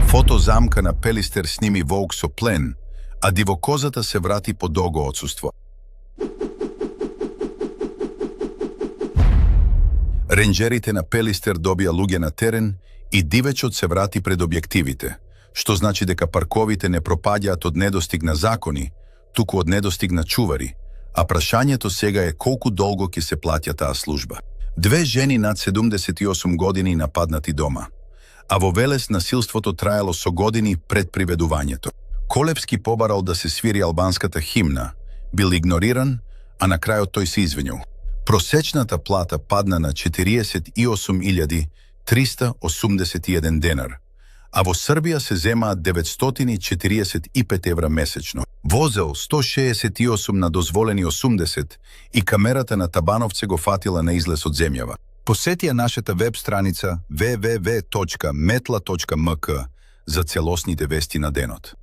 Фотозамка на Пелистер сними волк со плен, а дивокозата се врати по долго отсуство. Ренџерите на Пелистер добија луѓе на терен и дивечот се врати пред објективите, што значи дека парковите не пропаѓаат од недостиг на закони, туку од недостиг на чувари, а прашањето сега е колку долго ќе се плаќа таа служба. 2 жени над 78 години нападнати дома, а во Велес насилството траело со години пред приведувањето. Колевски побарал да се свири албанската химна, бил игнориран, а на крајот тој се извинил. Просечната плата падна на 48.381 денар, а во Србија се земаат 945 евра месечно. Возел 168 на дозволени 80 и камерата на Табановце го фатила на излез од земјава. Посети ја нашата веб страница www.metla.mk за целосните вести на денот.